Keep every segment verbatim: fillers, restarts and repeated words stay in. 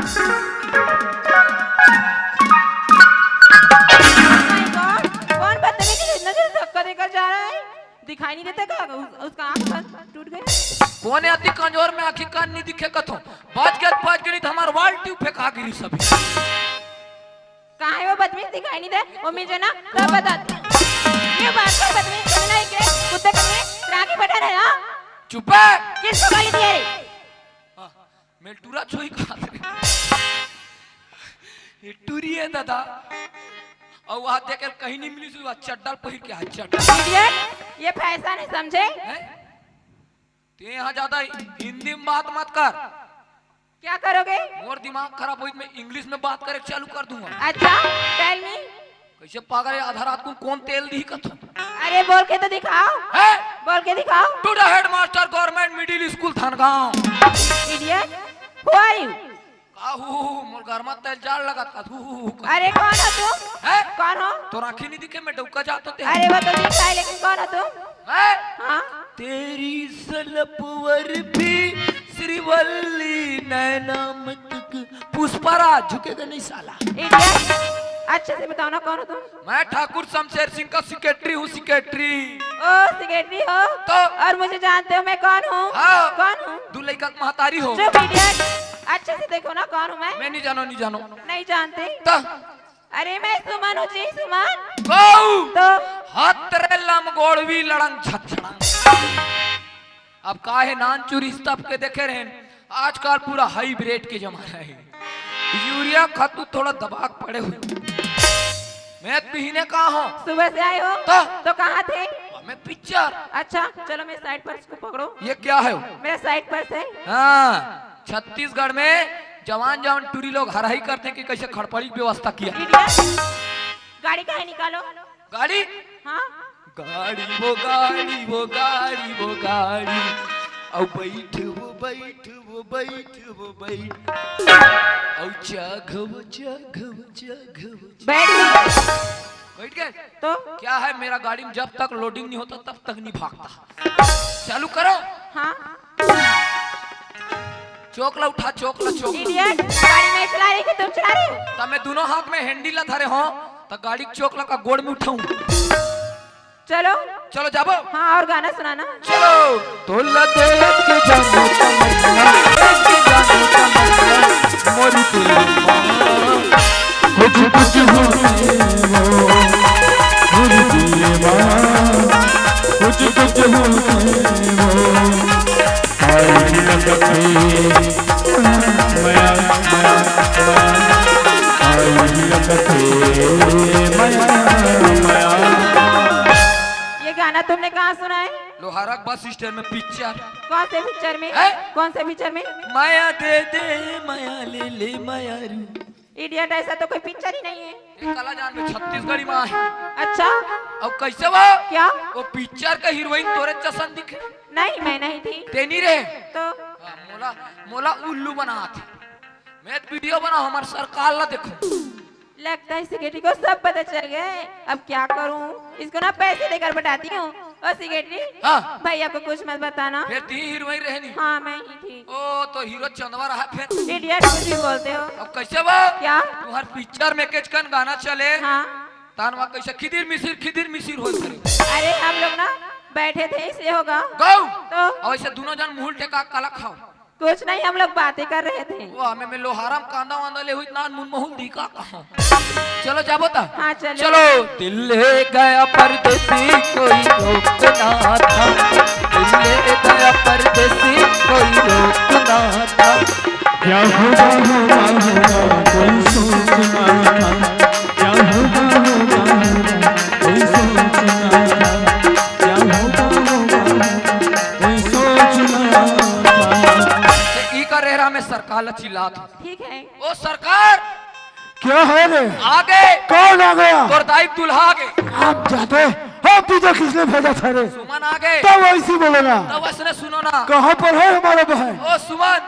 कौन बदतमीजी, इतना जोर धक्का देकर जा रहा है? दिखाई नहीं देता क्या? उस, उसका आँख बंद टूट गया। कौन है अति कमजोर में आँखी कान नहीं दिखे कथो? बच गए, बच गए, नहीं तो हमार वाल ट्यूब फेंका गिरी सभी। कहाँ है वो बदतमीज? दिखाई नहीं दे। वो मिल जाए ना, तब बताते हैं। ये बात कर बदतमीज, तुम नहीं के कुत्ते कमीने, रागी बैठा रहे ना। चुप है। किसको गाली दिए रे? हाँ, मेलटूरा छोई खात रे। ये टूरी है दादा। और वहाँ देख के कहीं नहीं मिली, सुबह चड्डल पहिर के आ, चड्डल। Idiot, ये फैशन है, समझे? हैं? ते यहाँ ज्यादा हिंदी में बात मत कर। क्या करोगे? मोर दिमाग खराब होई, मैं इंग्लिश में बात करे चालू कर दूंगा। अच्छा, tell me। कैसे पागल है, आधा रात को कौन तेल दी कथो? अरे, बोल के तो दिखाओ। हैं? बोल के दिखाओ। To the headmaster, Government Middle School, Thangaon. Idiot, who are you? का हु, हु, हु, मोर घर में तेल जाड़ लगा था, हु, हु, हु, कर। अरे, कौन हो तुम? हैं? कौन हो? तोर आँखी नहीं दिखे, मैं डौका जात होते। अरे, वो तो दिखता है, लेकिन कौन हो तुम? हैं? हाँ? तेरी सलपवर भी श्रीवल्ली नैना मटक पुष्पराज झुकेगा नहीं साला। Idiot, अच्छे से बताओ ना, कौन हो तुम? मैं ठाकुर शमशेर सिंह का secretary हूँ, secretary। ओ, secretary हो? तो? और मुझे जानते हो मैं कौन हूँ? हाँ। कौन हूँ? दू लइका के महतारी हो। चुप, idiot। अच्छे से देखो ना, कौन हूँ मैं? मैं नहीं जानो, नहीं जानो। नहीं जानते? तो? अरे, मैं सुमन हूँ जी, सुमन। गौ! तो? हत रे लमगोड़वी लड़ंग छछड़ा। अब का है, नान चुरी तब के देखे रहे, आजकल पूरा hybrid के जमाना है। यूरिया खातू थोड़ा दबा के पड़े हुए। मैं बिहने कहाँ हो? सुबह से आए हो? तो? तो कहाँ थे? मैं पिक्चर। अच्छा, चलो मेरे side purse को पकड़ो। ये क्या है? मेरा side purse है। हाँ, छत्तीसगढ़ में जवान जवान टूरी लोग हराही करते कि कैसे खड़पड़ी की व्यवस्था किया। Idiot, गाड़ी काहे निकालो? गाड़ी? हाँ। गाड़ी वो गाड़ी वो गाड़ी वो गाड़ी, औ बैठ वो बैठ वो बैठ वो बैठ, औ चाघ वो चाघ वो चाघ वो। बैठ गए। बैठ गए? तो? क्या है, मेरा गाड़ी में जब तक loading नहीं होता तब तक नहीं भागता। चालू करो। हाँ। चोकला उठा, चोकला, चोकला। Idiot, गाड़ी मैं चला रही कि तुम चला रहे हो? तब मैं दोनों हाथ में handle ला धरे हो, तो गाड़ी के चोकला का गोड़ में उठाऊं। चलो। चलो जाबो। हाँ, और गाना सुनाना। चलो। तोला देख के जानू तमन्ना, देख के जानू तमन्ना, मोरी दिल माँ। कुछ कुछ होने वो, मोरी दिल माँ। कुछ कुछ होने वो, आई लगत हे मया, मया, मया, आई लगत हे मया, मया। ये गाना तुमने कहाँ सुना है? लोहारा बस स्टैंड में पिक्चर। कौन से पिक्चर में? हैं? कौन से पिक्चर में? मया दे दे, मया ले ले, मया रू। Idiot, ऐसा तो कोई पिक्चर ही नहीं है। ये कला जान में छत्तीसगढ़ी माँ है। अच्छा। अब कैसे वो? क्या? वो पिक्चर का हीरोइन तोरे जसन दिखे। नहीं, मैं नहीं थी। ते नहीं रहे? तो? हाँ, मोला, मोला उल्लू बनात। मैं तो वीडियो बनाओ, हमार सरकार ला देखो। लगता है secretary को सब पता चल गया है। अब क्या करूं? इसको ना पैसे देकर पटाती हूँ। ओ secretary, हाँ। भैया को कुछ मत बताना। फिर ती हीरोइन रहनी। हाँ, मैं ही थी। ओ, तो हीरो चंदवा रहा फिर। Idiot, कुछ भी बोलते हो। अब कैसे वो? क्या? तुम्हार पिक्चर में केचकन गाना चले। हाँ। तानवा कैसे खिदिर मिसिर, खिदिर मिसिर हो करे। अरे, हम लोग ना बैठे थे, इसलिए होगा। गौ। तो? और ऐसे दोनों जन मुंह टेका काला खाओ। कुछ नहीं, हम लोग बातें कर रहे थे। वो हमें में लोहारम कांदा वांदा ले हुई नान मुन महुल दी का कहा। चलो जाबो ता। हाँ, चलो। चलो। दिल ले गया परदेसी, कोई रोक ना था। दिल ले गया परदेसी, कोई रोक ना था। क्या हुआ, हुआ, हुआ, कोई सोच ना था। क्या हुआ, हुआ, हुआ, कोई सोच ना था। क्या हुआ, हुआ, हुआ, कोई सोच ना था। ई का रेरा में सरकार ला चिल्लात। ठीक है। ओ सरकार। क्या है रे? आगे। कौन आ गया? तोर दाई दूल्हा आगे। आप जाते। हम तुझे किसने भेजा था रे? सुमन आगे। तब वैसी बोलेगा। तब उसने सुनो ना। कहाँ पर है हमारा बहन? ओ सुमन।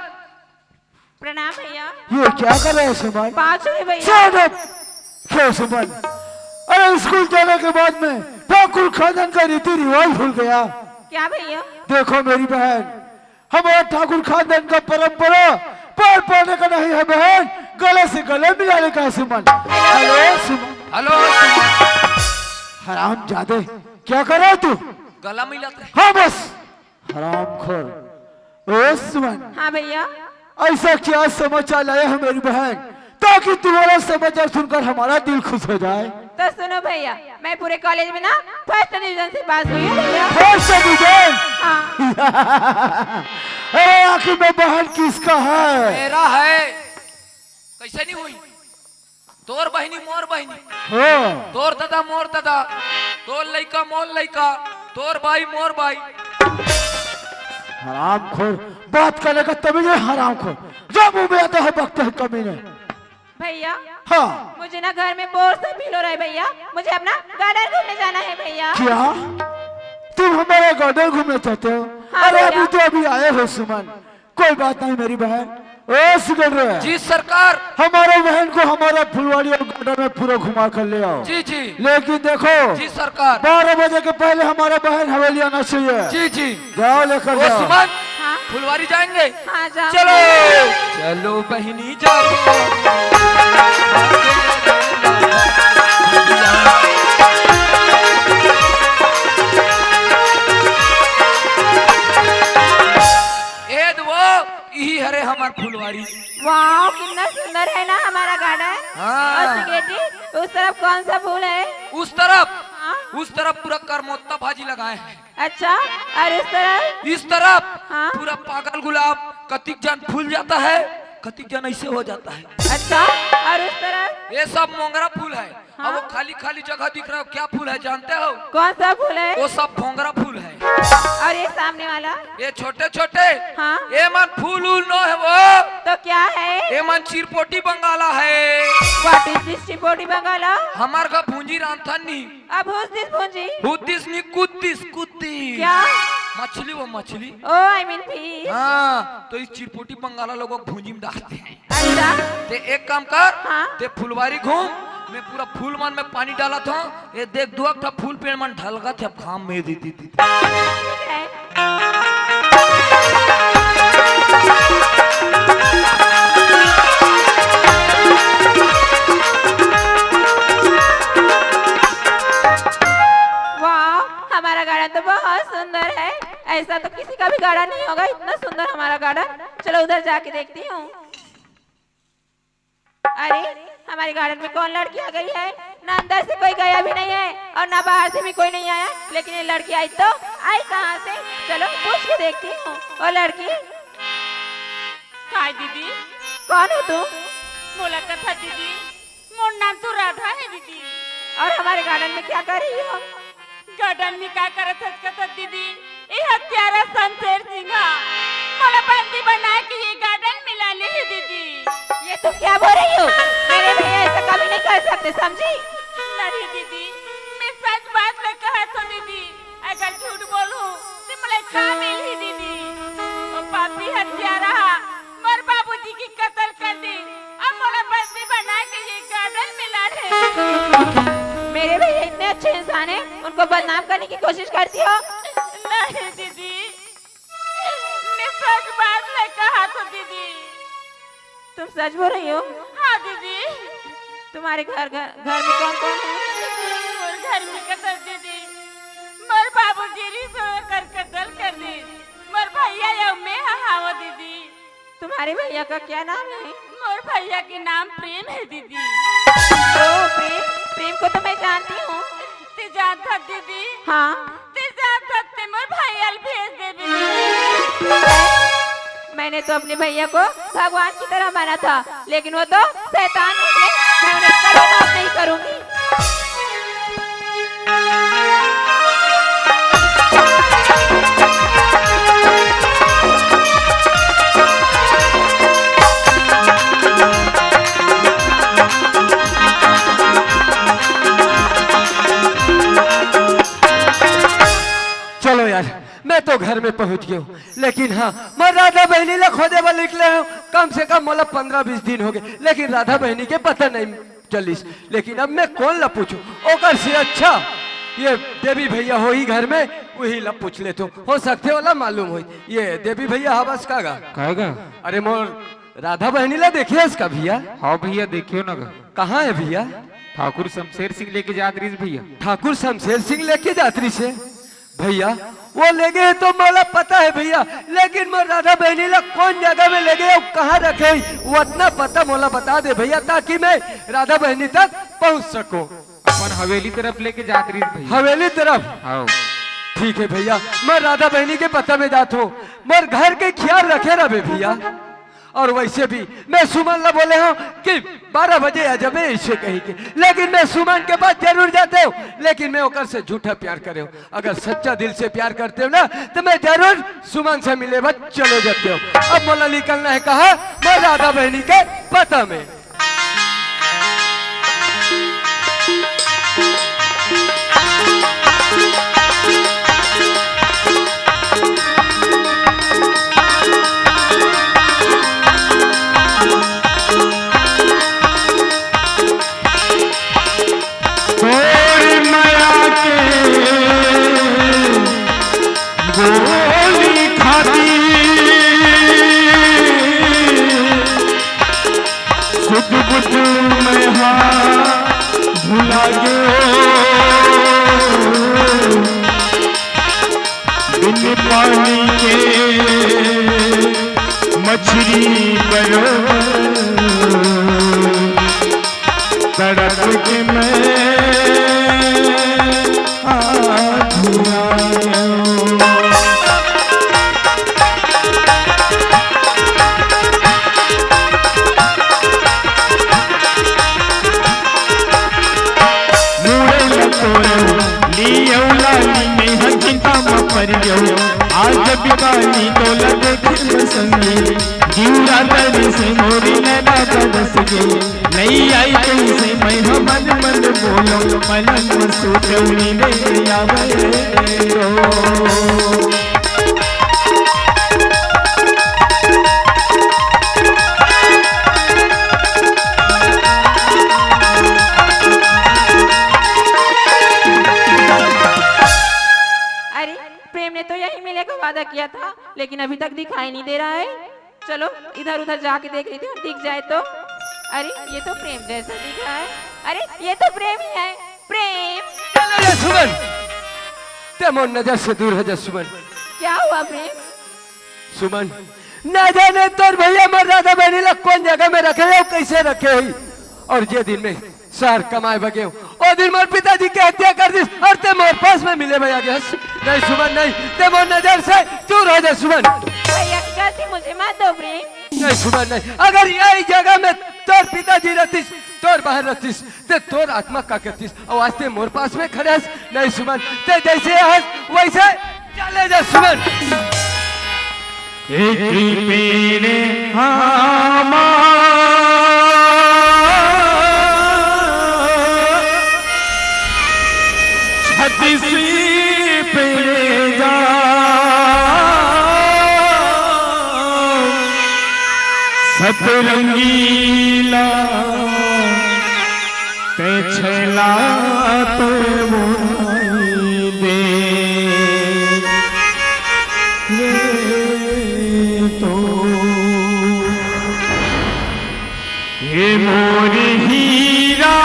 प्रणाम भैया। ये क्या कर रहे हो सुमन? पाँच रुपए भैया। Shut up! क्यों सुमन? अरे स्कूल जाने के बाद में ठाकुर खानदान का रीति रिवाज भूल गया। क्या भैया? देखो मेरी बहन, हमारा ठाकुर खानदान का परंपरा पैर पड़ने का नहीं है बहन, गले से गले मिलाने का है सुमन। हेलो सुमन। हेलो सुमन। हराम जादे, क्या कर रहा है तू? गला मिलाते हैं। हाँ बस, हरामखोर। ओ सुमन। हाँ भैया। ऐसा क्या समाचार लाया है मेरी बहन, ताकि तुम्हारा समाचार सुनकर हमारा दिल खुश हो जाए? तो सुनो भैया, मैं पूरे कॉलेज में ना फर्स्ट डिवीजन से पास हुई हूँ भैया। First division? हाँ। अरे आखिर में बहन किसका है? मेरा है। कैसे नहीं हुई? तोर बहिनी मोर बहिनी, हाँ। तोर दादा मोर दादा, तोर लइका मोर लइका, तोर बाई मोर बाई। हरामखोर, बात करने का तमीज है हरामखोर, जो मुंह में आता है बकते हैं कमीने। भैया, हाँ। मुझे ना घर में बोर से फील हो रहा है भैया, मुझे अपना गार्डन घूमने जाना है भैया। क्या तुम हमारा गार्डन घूमना चाहते हो? हाँ अरे भैया। अभी तो अभी आए हो सुमन, कोई बात नहीं मेरी बहन। ओ सिकंदर, जी सरकार। हमारे बहन को हमारा फुलवाड़ी और गार्डन में पूरा घुमा कर ले आओ। जी जी। लेकिन देखो, जी सरकार। बारह बजे के पहले हमारा बहन हवेली आना चाहिए। जी जी। जाओ लेकर ओ जाओ। सुमन, हाँ। फुलवारी जाएंगे। हाँ, जाओ। चलो। चलो बहिनी जाओ। ए दो, यही हरे हमार फुलवारी। वाह, कितना सुंदर है ना हमारा गार्डन। हाँ। और सिकेटी, उस तरफ कौन सा फूल है? उस तरफ, हाँ। उस तरफ पूरा करमोत्ता भाजी लगाए हैं। अच्छा, और उस तरफ? इस तरफ हाँ। पूरा पागल गुलाब, कतिक जन फूल जाता है, कतिक जन ऐसे हो जाता है। अच्छा, और उस तरफ? ये सब मोंगरा फूल है। हाँ। अब वो खाली खाली जगह दिख रहा है, क्या फूल है जानते हो? कौन सा फूल है? वो सब भोंगरा फूल है। और ये सामने वाला? ये छोटे छोटे। हाँ। ये मन फूल उल नो है वो। तो क्या है? ये मन चिरपोटी बंगाला है। What is this चिरपोटी बंगाला? हमार का भूंजी रांधथन नहीं। अब who's this भूंजी? Who's this नहीं, कुद्दिस, कुद्दी। क्या? मछली, वो मछली। Oh, I mean fish। हाँ, तो इस चिरपोटी बंगाला लोगों को भूंजी में डालते हैं। अच्छा। ते एक काम कर, हाँ। ते फुलवारी घूम, मैं पूरा फूल मन में पानी डालत हूँ। ये देख, दो एक ठा फूल पेड़ मन ढलकत हे, अब घाम में दी, दी, दी। ठीक है। वाह, हमारा गार्डन तो बहुत सुंदर है, ऐसा तो किसी का भी गार्डन नहीं होगा, इतना सुंदर हमारा गार्डन। चलो उधर जाके देखती हूँ। अरे, हमारे गार्डन में कौन लड़की आ गई है? ना अंदर से कोई गया भी नहीं है और ना बाहर से भी कोई नहीं आया, लेकिन ये लड़की आई तो आई कहाँ से? चलो पूछ के देखती हूँ। ओ लड़की। काय दीदी? कौन हो तुम? मोला कथा दीदी, मोर नाम तो राधा है दीदी। और हमारे गार्डन में क्या कर रही हो? गार्डन में का करत हस कथस दीदी? ये हत्यारा शमशेर सिंह हा मोला बंदी बना के ये गार्डन में ला ले हे दीदी। ये तुम क्या बोल रही हो? मेरे भैया ऐसा कभी नहीं कर सकते, समझी? नहीं दीदी, मैं सच बात ल कहत हूँ दीदी, अगर झूठ बोलूँ तो मोला का मिलही दीदी? वो पापी हत्यारा हा मोर बाबूजी के कत्ल कर दे, अब मोला बंदी बना के ये गार्डन में ला ले। मेरे भैया इतने अच्छे इंसान हैं, उनको बदनाम करने की कोशिश करती हो? नहीं दीदी, मैं सच बात ल कहत हूँ दीदी। तुम सच बोल रही हो? हाँ दीदी। तुम्हारे घर, घर, घर में कौन कौन है? मोर घर में कत्ल दीदी, मोर बाबूजी रिश्वत कर कत्ल कर दीस, मोर भैया अउ मैं हा हावो दीदी। तुम्हारे भैया का क्या नाम है? मोर भैया के नाम प्रेम है दीदी। ओ प्रेम, प्रेम को तो मैं जानती हूँ। ते जानत हस दीदी? हाँ। ते जानत हस ते मोर भैया ल भेज देबे दीदी। मैंने तो अपने भैया को भगवान की तरह माना था, लेकिन वो तो शैतान निकले। मैं उन्हें कभी माफ नहीं करूंगी। चलो यार, मैं तो घर में पहुंच गया हूँ, लेकिन हाँ, मैं राधा बहिनी ला खोजे बर निकले हूँ। कम से कम मोला पंद्रह बीस दिन हो गए, लेकिन राधा बहिनी के पता नहीं चलिस। लेकिन अब मैं कोन ला पूछूं? ओकर से अच्छा ये देवी भैया होही घर में, वही ला पूछ लेथों, हो सकथे ओला मालूम होही। ये देवी भैया हवस का गा? काय गा? अरे मोर राधा बहिनी ला देखे हस का भैया? हाँ भैया, देखे हों ना। कहाँ हे भैया? ठाकुर शमशेर सिंह लेके जात रहिस भैया। ठाकुर शमशेर सिंह लेके जात रहिस हे? भैया, वो ले गे हे तो मोला पता हे भैया, लेकिन मोर राधा बहिनी ला कोन जगह में ले गे हे अउ कहाँ रखे हे, वो अतना पता मोला बता दे भैया, ताकि मैं राधा बहिनी तक पहुँच सकूँ। अपन हवेली तरफ लेके जात रहिस भैया। हवेली तरफ? हाँ। ठीक हे भैया, मैं राधा बहिनी के पता में जात हों, मोर घर के खियाल रखे रहबे भैया। अउ वइसे भी मैं सुमन ला बोले हों कि बारह बजे आ जाबे, अइसे कहिके, लेकिन मैं सुमन के पास जरूर जात हों, लेकिन मैं ओकर से झूठा प्यार करे हों। अगर सच्चा दिल से प्यार करते हों ना, त मैं जरूर सुमन से मिले बर चले जाते हों। अब मोला निकलना हे कहाँ? मैं राधा बहिनी के पता में। तोर मया के गोली खाती सुध बुध मैं हा भुला गयो। बिन पानी के मछली बरोबर तड़प के मैं आघुरायो। मुड़े न तोरो, लियो लाली में हकीका म परियो। आज बिकानी तोला देखे म संगी, जीवरा तरी से मोरी नैना बरस गे। नई आई कइसे मैं हमन मन बोलो, पलंग म सूतौनी ले आवे रो। अरे, प्रेम ने तो यहीं मिलने का वादा किया था, लेकिन अभी तक दिखाई नहीं दे रहा है। चलो, इधर उधर जाके देख लेते हैं, दिख जाए तो। अरे, ये तो प्रेम जैसा दिख रहा है। अरे, ये तो प्रेम ही है। प्रेम। चले जा सुमन, ते मोर नजर से दूर हो जा सुमन। क्या हुआ प्रेम? सुमन, ना जाने तोर भैया मोर राधा बहिनी ला कोन जगह में रखे हे अउ कइसे रखे हे। अउ जे दिन में सहर कमाए बर गेंव, ओ दिन मोर पिताजी के हत्या कर दिस अउ ते मोर पास में मिले बर आ गेस। नहीं सुमन, नहीं, ते मोर नजर से दूर हो जा सुमन। भैया की गलती मुझे मत दो प्रेम। नहीं सुमन, नहीं, अगर यही जगह में तोर पिताजी रहतिस, तोर बहन रहतिस, ते तोर आत्मा का करतिस? अउ आज ते मोर पास में खड़े हस। नहीं सुमन, ते जइसे हस वइसे चले जा सुमन। एक पेड़ आमा छत्तीस पेड़ जा सतरंगीला ते छलात मोई दे रे तो। हे मोर हीरा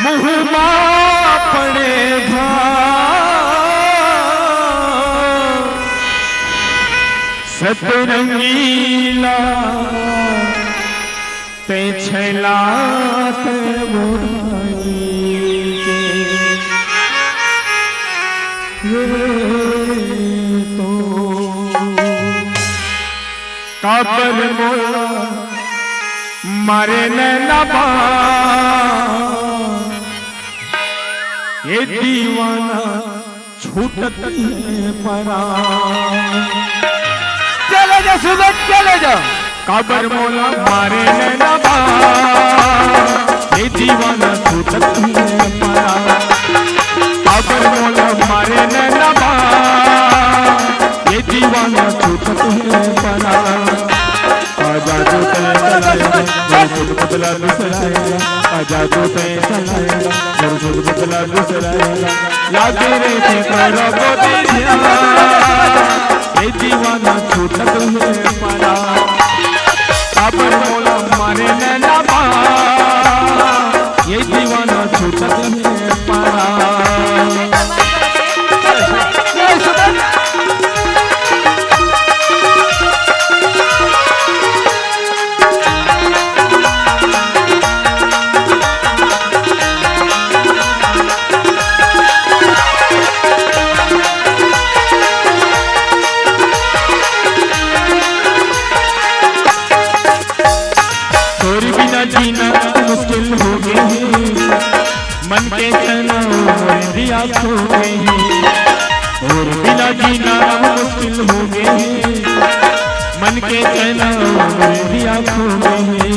मुँह मा पड़े घा सतरंगीला ते छलात मोई के। ये तो काबर मोला मारे नैना बा, ये दीवाना छूटत हे परान। चले जा सुमन, चले जा। काबर मोला मारे नैना बा, ये दीवाना छूटत हे परान। काबर मोला मारे नैना बा, ये दीवाना छूटत हे परान। आजा जो तैं चलाएगा, मोर खुद बदला दूसरा आएगा। आजा जो तैं चलाएगा, मोर खुद चला दूसरा लागे रे ते तोरा गोदिया, ये दीवाना छूटत हे परा। काबर मोला मारे नैना बा, ये दीवाना छूटत हे परा। तोर बिना जीना मुश्किल हो गे हे, मन के तनाव मोर दिया खो गे हे। तोर बिना जीना मुश्किल हो गे हे, मन के तनाव मोर दिया खो गे हे।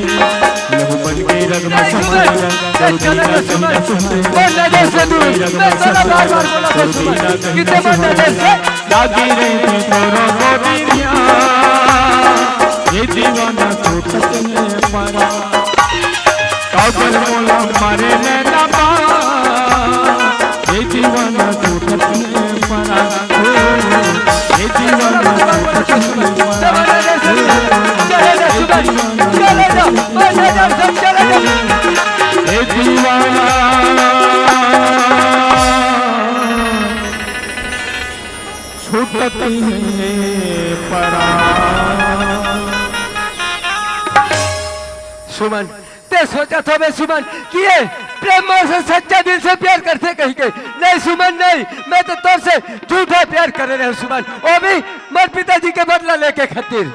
लहू मन के रग में समाया, तोर बिना जीना सुहाय। मन नजर से दूर, मैं तेरा बार बार बोला था सुमन, कितने मन नजर से लागे रे ते तोरा गोदिया, ये दीवाना छूटत हे परा। काबर मोला मारे नैना बा, ये दीवाना छूटत हे परा। हो, ये दीवाना छूटत हे परा। हो, ये दीवाना, ये दीवाना छूटत हे परा। सुमन, ते सोचत होबे सुमन कि ये प्रेम से सच्चा दिल से प्यार करथे कहिके। नहीं सुमन, नहीं, मैं तो तोर से झूठा प्यार करे रहेंव सुमन। वो भी मोर पिताजी के बदला लेके खातिर।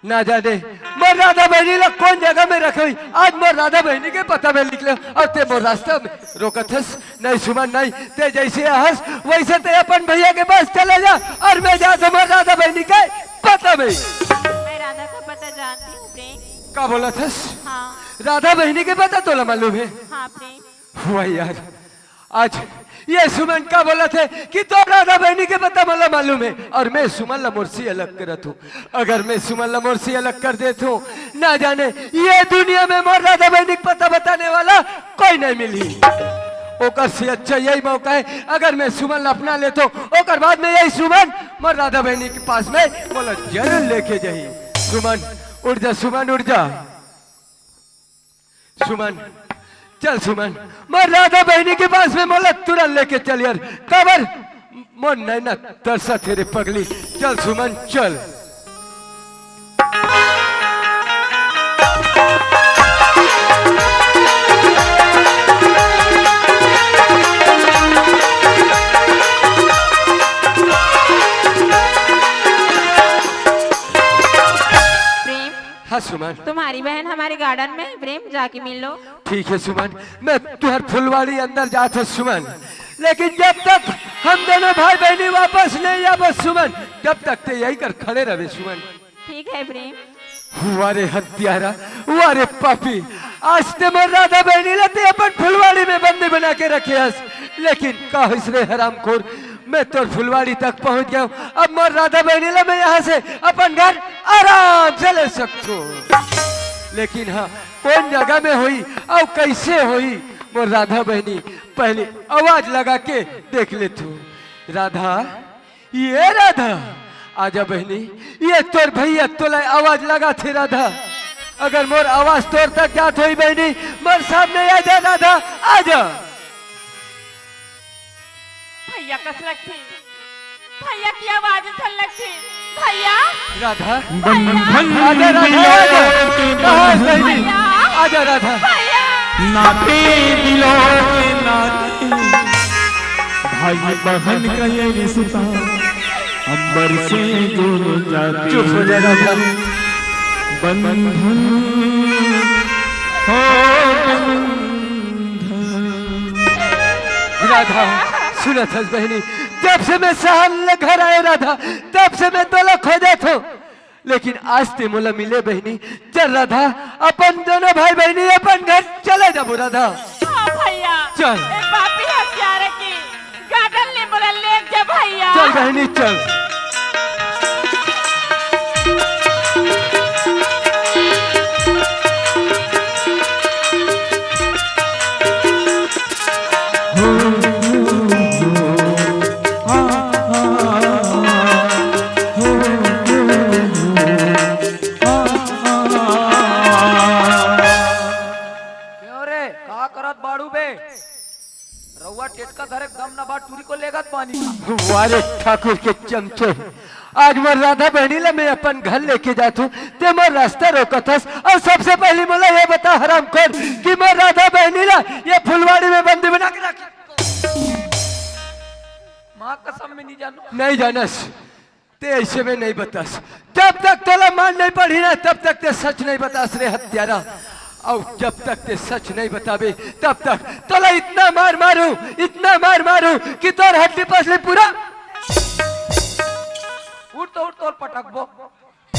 ना जाने मोर राधा बहिनी ला कोन जगह में रखे होही। आज मोर राधा बहिनी के पता में लिख ले अउ ते मोर रास्ता में रोकत हस। नहीं सुमन, नहीं, ते जइसे आहस वइसे ते अपन भइया के पास चले जा अउ मैं जात हंव मोर राधा बहिनी के पता में। मैं राधा का पता जानती हूँ प्रेम। का बोलत हस? हाँ। राधा बहिनी के पता तोला मालूम हे? हाँ प्रेम। वाह यार, आज ये सुमन का बोलत हे कि तोर राधा बहिनी के पता मोला मालूम हे अउ मैं सुमन ला मोर से अलग करत हंव। अगर मैं सुमन ला मोर से अलग कर देत हंव, ना जाने ये दुनिया में मोर राधा बहिनी के पता बताने वाला कोई नहीं मिलही। ओकर से अच्छा यही मौका हे, अगर मैं सुमन ला अपना लेत हंव, ओकर बाद में यही सुमन मोर राधा बहिनी के पास में मोला जरूर लेके जाही। सुमन, उठ जा सुमन, उठ जा। सुमन, चल सुमन, मोर राधा बहिनी के पास में मोला तुरंत लेके चल यार। काबर मोर नैना तरसत हे रे पगली। चल सुमन, चल। प्रेम, हाँ सुमन। तुम्हारी बहन हमारे गार्डन में है, प्रेम, जाके मिल लो। ठीक है सुमन, मैं तुहर फुलवाड़ी अंदर जात हंव सुमन, लेकिन जब तक हम दोनों भाई बहिनी वापस नहीं आबो सुमन, जब तक ते यही कर खड़े रहबे सुमन। ठीक है प्रेम। वाह रे हत्यारा, वाह रे पापी, आज ते मोर राधा बहिनी ला ते अपन फुलवाड़ी में बंदी बना के रखे हस, लेकिन का होइस रे हरामखोर, मैं तोर फुलवाड़ी तक पहुंच गया हूँ। अब मोर राधा बहिनी ला मैं यहाँ से अपन घर आराम से ले सकथों। लेकिन हाँ, कोन जगह में होही अउ कइसे होही मोर राधा बहिनी, पहली आवाज लगा के देख लेथों। राधा, ये राधा, आजा बहिनी, ये तोर भइया तोला आवाज लगाथे राधा। अगर मोर आवाज तोर तक जात होही बहिनी, मोर सामने आजा राधा, आजा। भइया कस लगथे, भइया के आवाज असन लगथे। भइया। राधा। बंधन आजा राधा, मिलो आजा। के कहाँ है बंधन। बहिनी? भइया। आजा राधा। भइया। नाते दिलों के नाते, भाई बहन का ये रिश्ता, अंबर से जुड़ जाते। चुप हो जा राधा। बंधन हो बंधन। राधा, सुनत हस बहिनी, जब से मैं शहर ले घर आए राधा, तब से मैं तोला खोजत हंव, लेकिन आज ते मोला मिले बहिनी। चल राधा, अपन दोनों भाई बहिनी अपन घर चले जाबो राधा। हाँ भइया। चल। ए पापी हत्यारा के गार्डन ले मोला ले जा भइया। चल बहिनी, चल। क्यों रे, का करत बाड़ू बे? रउआ टेटका धरे दम न बा, टूरी को लेगत बानी। वारे ठाकुर के चमचे, आज मोर राधा बहनी ला मैं अपन घर लेके जात हूँ, ते मोर रास्ता रोकत हस। और सबसे पहली मोला ये बता हरामखोर कि मोर राधा बहनी ला ये फुलवाड़ी में बंदी बना के रखी। माँ कसम, मैं नहीं जानू। नहीं जानस, ते ऐसे में नहीं बतास। जब तक तोला मार नहीं पड़ी ना, तब तक ते सच नहीं बतास रे हत्यारा। और जब तक ते सच नहीं बताबे, तब तक तोला इतना मार मारू, इतना मार मारू कि तोर हड्डी पसली पूरा उठ तो उठ, तोल पटकबो।